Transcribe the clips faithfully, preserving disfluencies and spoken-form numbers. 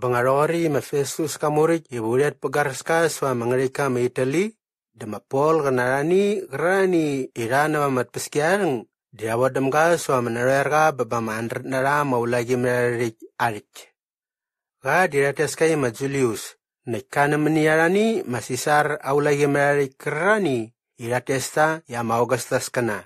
Banga rori ma Festus kamurik i wuriat pagaras kas wa mangarika ma Itali, de ma Pol kana rani grani i ran wa mat paskiarang, dia wadam gas wa man rerga babam andret na ram aulagi merarik arik. Ga dirates kai ma Julius, na kanem ni arani ma Sisar aulagi merarik grani, iratesta ya ma Augustus kana.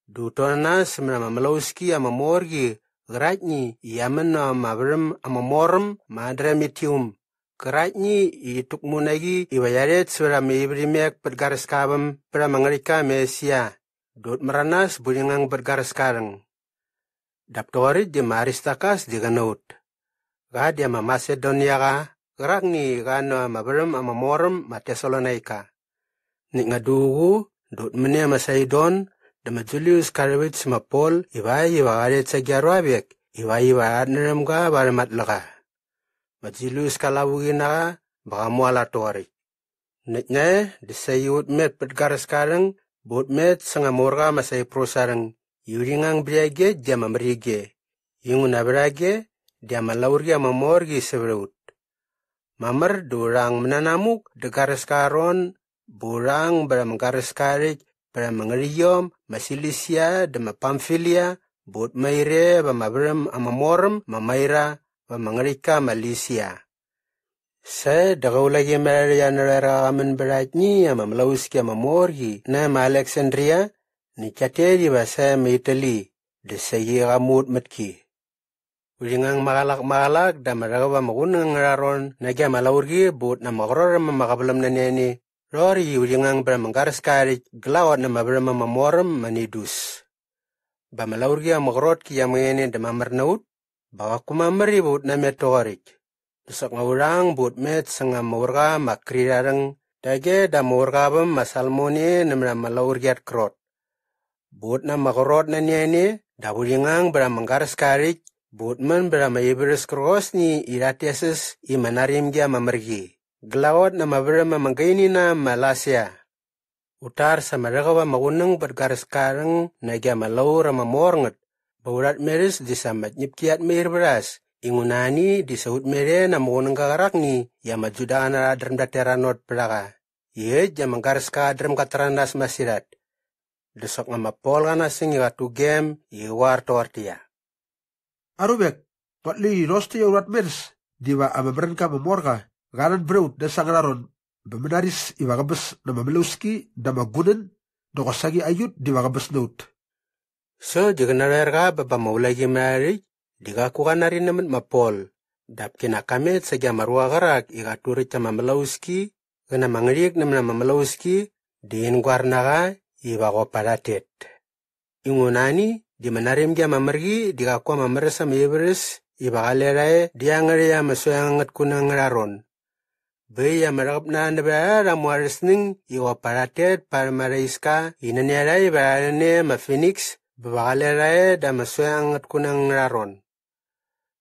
Dutonas mera ma Malauski ama morgi gratni i amen na ma brem ama morim ma adrem i tium. Gratni i tukmunagi i wayaret sera me i brimek bet garaskabem bera mangarika mesia. Dut maranas buringang bet garaskareng. Daptori di ma Aristakas di ganaut. Ga dia ma Masedonia ga, grakni ga na ma brem ama morim ma Tesalonaika. Nik nga dugu, dut mene ma Saidon, da ma Julius Karewits ma Pol i bai i wagaret sagia ruabek, i bai i wagatnerem ga baremat laga. Ma Julius kalabugi na ga, bakamuala tori. Nik nae, di sai wut met bet garas kareng, but met sanga morga ma sai prosareng, i uringang briage dia ma mrige. Ingun abrage, dia ma laurgia ma morgi sevrut. Mamar du rang menanamuk de garaskaron, bu rang bera ma garaskarik, bera ma ngeriom, ma Silisia, de ma Pamfilia, but maire, ba ma brem ama morim, ma maira, ba ma ngerika, ma Lisia. Se, de gaulagi meri anrera amen berait ni, ama mlauski ama morgi, na ma Aleksandria, ni kateri ba se ma Itali, de segi gamut matki. Ulingang makalak makalak da ma ragava ma kunang raron na gia ma laurgi but na ma korora ma makabalam naniani, rori ulingang bra ma garaskarik glaot na ma bra ma moram ma nidus. Ba ma laurgi ma korot ki yamngeni da mamar naut, ba wakumamari but na me torik. Dusok nga urang but met sanga ma urga ma krirarang, dage da ma urgabam ma salmoni namra ma laurgiat krot. But na ma korot na niani, da ulingang bra ma garaskarik, but man bra ma Ibrus krokos ni Iratiasus i ma narim gia ma margi. Glaot na ma bra ma mangaini na ma lasia. Utar sa ma ragava ma kunang bat garas karang na gia ma laura ma morngat, ba urat meris di sa ma nipkiat meir bras, ingunani di sa utmere na ma kunang gagarak ni, ia ma Juda na adrem da tera not praga. Ia ja ma garas ka adrem ka taranas masirat. Dusok nga ma Pol kana sing i katu gem i war tortia. Arubek, patli rosti urat meris, diva ama merenka ma morka, ganan breut na sangararon, bemanaris i vakabas na mamlauski, da ma gunan, dokosagi ayut di vakabas nout. So di kanarer ka baba ma ulagi meri, di ka kuka nari namat ma Pol, dap kina kamet sagia ma ruakarak i ka turita mamlauski, kena mangrik namna mamlauski, di inguar na ka i vakoparatet. Ingunani, di manarim gia mamargi di kakua mamarasa ma Ibrus, i bakalerae, di angarea ma soyangat kunang raron. Bei ya marakapna na bera muarisning, i waparatet par maraiska, i naniarai barane ma Finiks, bakalerae da ma soyangat kunang raron.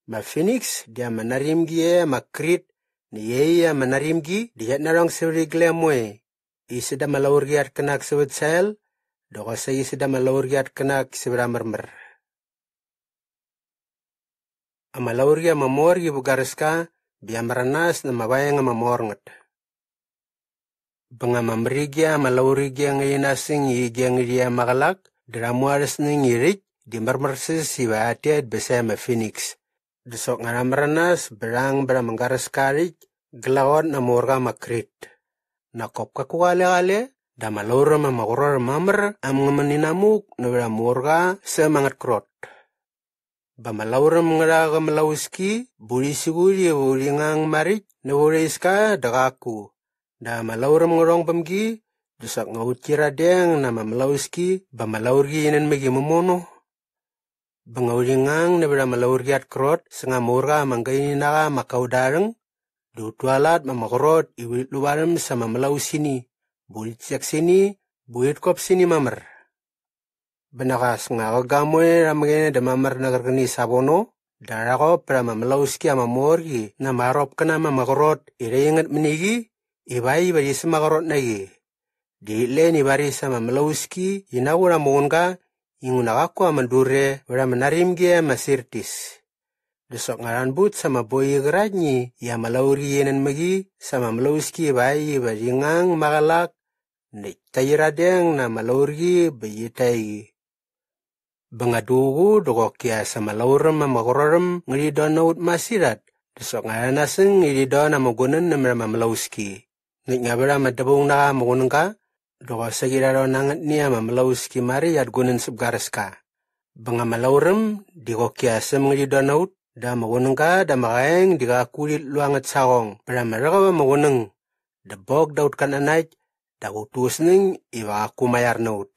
Ma Finiks, dia manarim gi e ma Krit, na yei ya manarim gi, di yet narong sivri glem we. I sidam a laurgiat kanak siwit sel, dok ose i sidam a laurgiat kanak siwira marmar. Ama laurgia ma mor i bugariska, bia maranas na ma waeng ama morngat. Banga ma mrigia ma laurigia ngai nasing i giangria magalak, dra muaris ning i rik, di marmarsis i atet besem e Finiks. Dusok nga maranas berang bera manggaras karik, glaon na morga ma Krit. Na kop kakuale ale, da ma lauram ma koror mamar am ngaman inamuk na bera morga se mangat krot. Ba ma lauram ngara ga malauski, buri siguri uringang marik na uriska da kaku. Da ma lauram ngarong bamgi, dusok nga utira deng na ma malauski, ba ma laurgi inen megi momono. Banga uringang na bera ma laurgiat krot, sanga morga ma gaini naga ma kaudarang, du tualat ma makorot i wit lubarim sama malau sini, buit siak sini, buit kop sini mamar. Benakas nga ogamwe ramgene de mamar na gargani sabono, da rakop bera ma malauski ama morgi na marop kana ma makorot i reingat minigi, i bai i bai i samakorot nagi. Di len i baris ama malauski, i naura monga, inguna kakua mandure, wera manarim gi em asirtis. Dusok ngaran but sama boi i geraitni i amalauri yenenmegi sama malauski bai i bai ringang magalak, na i taira deng na malauri bai i taigi. Banga dugu dokokia sama laurim ama gororem ngiri don nout masirat, dusok ngaran asing ngiri don ama gunin namera malauski. Nik ngabera ama debung na ama guninga, doko segi raro nangat ni ama malauski mari at gunin sibgaraska. Banga malaurim, dikokia sem ngiri don nout, da ama guninga da makaeng dika kurit luangat sagong, bera ama rakawa ama guning, da bok daut kan anait, da kutusning i vakakumaiar nout.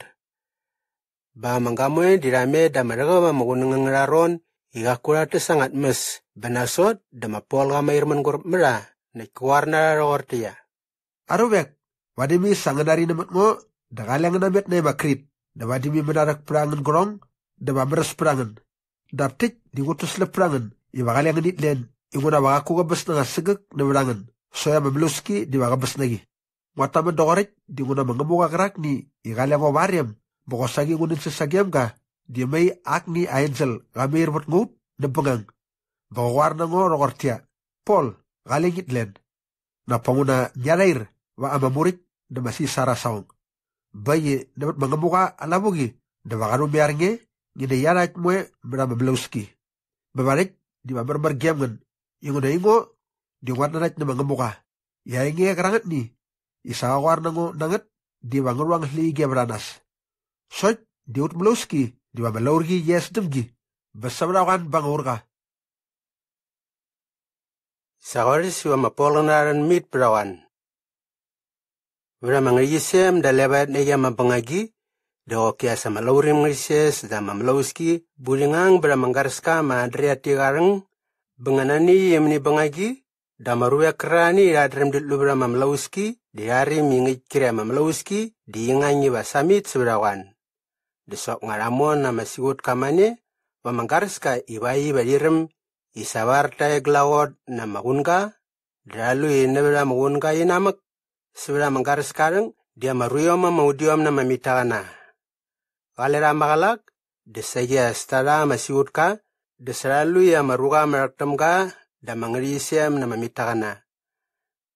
Ba mangamwe dirame da merega ma mogo nengengera ron i kakura te sangat mes, benasot da ma Pol kama irman grup mera, na kuarna rortia. Arubek, vadimi sanganari namat ngo, da kaliang namet nema krit, da vadimi menarak prangen grong, da ba meres prangen. Da tik di ngutusle prangen, i vakaliang nit len, i nguna vakakuga bes nanga sigik na verangen, soya ma meluski di vakabes nagi. Wata me dokorik, di nguna mangamuka krak ni i kaliango wariam, boko sagi ngunin sisagiam ga, di mei ak ni aensel gameir bot ngut, na bungang. Boko war na ngo rokortia, Pol, kalingit len. Na pamuna nyarair, wa ama murik, na masi sara saung. Bai, na bot mangamuka alabugi, na wakarum yar nge, ngina yarait mue, mera ma meleuski. Bebarik, di wa mermer giam ngan, inguna ingo, di wat nanait na mangamuka. Yainge krangat ni, i sawawar nango nangat, di wangaruang hli i giavranas. Soit, di ut mlauski, di wa melaurgi yes demgi, besavra wan bangaurga. Sakaris i wa ma Pol na ran mit brawan. Vira ma ngrigisem da lebat negia ma bangagi, da okia sa ma laurim ngrises da ma mlauski, buringang bera ma garska ma adria tigarang, benganani yemni bangagi, da ma ruwek rani i radrem dit lubra ma mlauski, di harim i ngit kira ma mlauski, di ingang iba samit sibra wan. Di sok nga ramon na ma sigut kamane, wa ma garska i bai iba direm, i savar tai glawot na ma gunga, dralu i nevera ma gunga i namak, sibra ma garska reng, dia ma ruiom ma udiom na ma mitagana. Galera magalak, de segia stara ma siutka, de saralu ia ma ruga ma raktamga, da mangrisem na ma mitakana.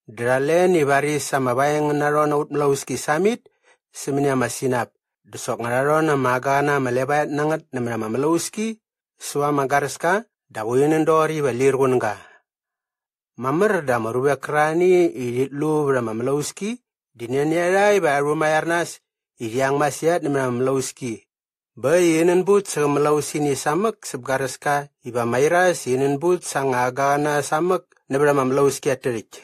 Dralen i baris ama baeng na ron utmlauski samit, simnia ma sinap, de sok ngara ron ama agana ma lebaet nangat na mera mamlauski, sua ma garaska, da winin dori va lirgun ga. Mamar da ma ruwek rani i lu bra mamlauski, di neniara i ba rumaiarnas, i riang masiat na mera mamlauski. Bai inin but sega malausi ni samak sibgaraska i ba mairas inin but sanga agana samak na bra mamlauski atrik.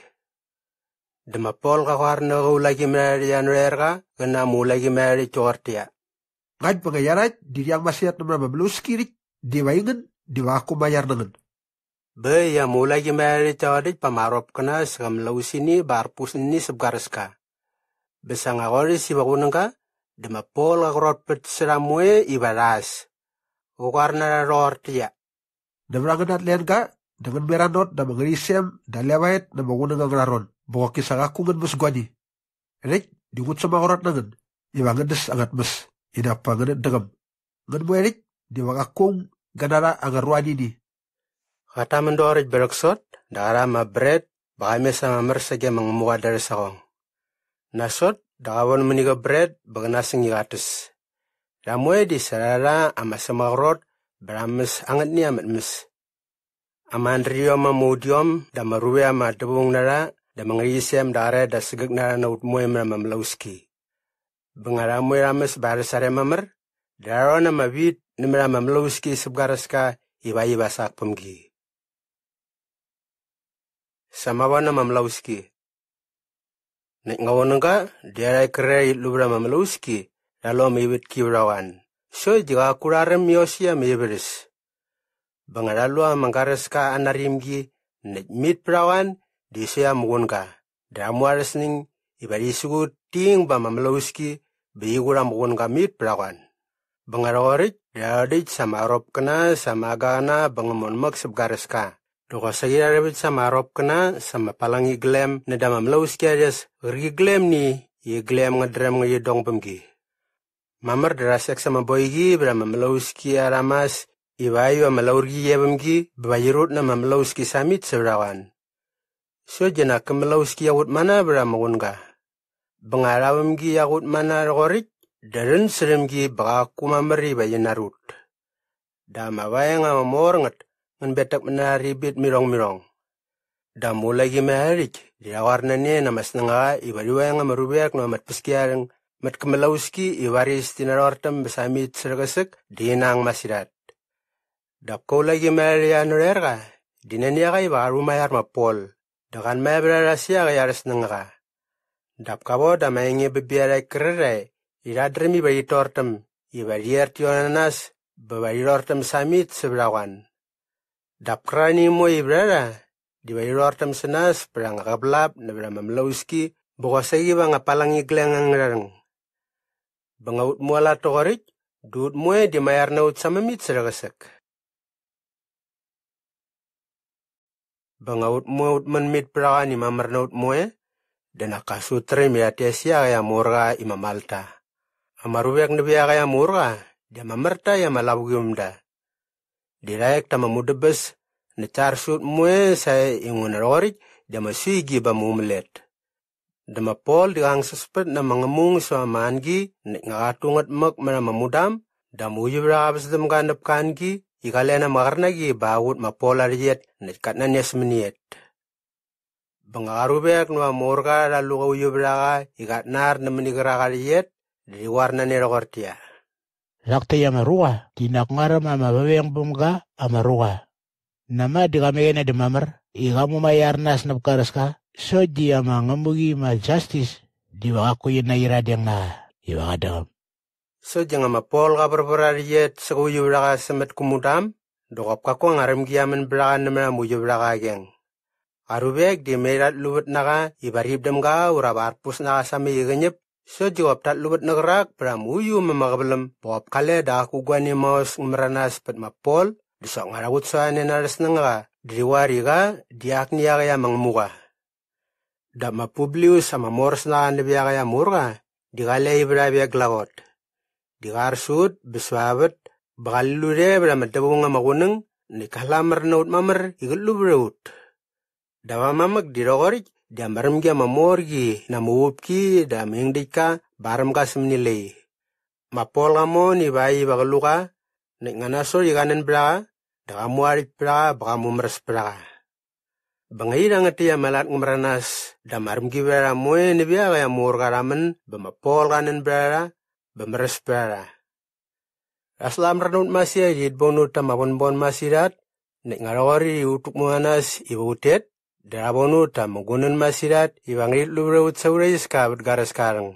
Da ma Pol ka kwar na go lagi meri anrerga, gana mu lagi meri tortia. Ngat banga yarait, di riang masiat na mera mamlauski rik, di waingen, di wakumaiar nangan. Be ia mulai gi meri todit pa marop kena segam lausini bar pusini sebgaraska. Besanga ori siba kunengka, dema Pol ka rot pet seram we i baras. Ukar na ror tia. Dema ranganat len ka, dengan mera not na mengeri sem, da lewait na menguneng angara ron, boko kisa kakungen mus guani. Rik, di gut sama orat nangan, i wangan des angat mes, inap pa ngan degem. Ngan mo erik, di wakakung, ganara anga ruanini. Kataman dorit bereksot, da arama bret, bakai mesama mersege mangmuga dere sakong. Nasot, da kawon meniga bret, baganasing i katis. Ramwe di sarara ama samakrot, berames angatni amatmis. Amandriom ma mudiom, da marue ama debung nara, da mangarisem dare da sigik nara na utmoim ra mamlauski. Bangara mue rames bare sare mamar, da rona ma wit, nimera mamlauski sibgaraska, iba iba sakpamgi. Samawa na mamlauski. Nek ngawananga, diarai kere i lubra mamlauski, ralom i wit kibrawan. So i diga kurarem Yosia me Iberis. Bangara lua mangaraska anarimgi, nek mit brawan, di soya mugunga. Dra muaresning, i ba i sugut ting ba mamlauski, be i gura mugunga mit brawan. Bangara orit, dra orit sama arop kena, sama agana, bangamon mak sibgaraska. Doko sagira rebit sama arop kena, sama palangi glem, na dama mlauski arias, ri glem ni, i glem nga drem nga i dong bemgi. Mamar dra sek sama boigi, bra mamlauski aramas, i bai yu em laurgi evimgi bai i rut na mamlauski samit sevrawan. Soja na kimlauski aut mana bra magunga. Banga ravimgi aut mana rokorik, da rin sirimgi baka kumamari bai i narut. Da ma vaenga mamor ngat ngan betak mana ribit mirong mirong. Da mulagi meharik, di rawarnane na masnanga i bai waenga marubek na mat piskiaring, mat kimlauski i vari stina rortam besamit serekesek, di nang masirat. Dap koulagi mel i anurer ka, di neniak i ba rumaiar ma Pol, da kan mebera rasiak i aras nanga ka. Dap kabo da mainge bibiara i kerere, i radremi ba i tortem, i ba rier tionanas, ba ba i rortem samit sebrawan. Dap krani mo i brera, di ba i rortem senas, branga kablap, na brama mlauski, boko segi banga palangi glengangrang. Banga ut muala tokorik, dut moe di maiar na ut samamit serekesek. Banga ut moe ut manmit prawan i mamar na ut moe, de na kasu trim i atesia ya morga i mamalta. Ama ruvek na biak ya morga, de mamarta ya malabugium da. Di raek tama mudabas, na tar sut moe sa i ngun rorik, de ma sui giba mumlet. Da ma Pol di hang suspet na mangamung so mangi, na ngakatungat mak mana mamudam, da mu yubra abasdam ga nap kangi, i kale na makarnagi ba ut ma Pol ariet, na katnanias miniet. Banga arubek na morga da luga uyubra ga i gat nar na mini garagar yet, di war na ne rokortia. Rakte ama rua, di nak ngaram ama veveng bum ga ama rua. Na ma di kamegen di mamar, i kamuma yar nas na karas ka, so di ama ngamugi ma jastis, di wakakuyi na ira deng na, i wakadam. So jeng ama Pol ka barabara yet segu yubra ka semet kumudam, dokop kako ngarim giaman bra ka nemera mu yubra ka geng. Arubek di meirat luwet naka i baribdem ga ura barpus naka sami i genyep, so jikop tat luwet nakarak bra mu yu mama kablem bokop kale da aku guani maus ngumranas pet ma Pol, di sok ngara wut so ane na resnanga, di wari ga, di akni aga ya mangmuga. Da ma Publius ama moras na ane biaga ya murga, di kale i bra bia glagot. Di kar sut, bisua bet, bakal lure bra ma debunga makunang, ni kalamar na ut mamar i gulubra ut. Da mamak di rokorik, dia marimgi ama morgi na muvupki da mingdika baram gas mini lei. Ma Pol ka mon i bai i bakaluka, na ngana so i kanen braga, da ka muarik braga baka mumras braga. Banga i rangati ya malat ngumranas, da marimgi bera moe ni biaga ya mor ka ramen, ba ma Pol kanen bera, ba mres bera. Asla amranut masia i bonut ama bonbon masirat, nek ngarogari i utuk muanas i utet, darabonut ama gunan masirat i vangrit lubreut saurais ka vet garas karang.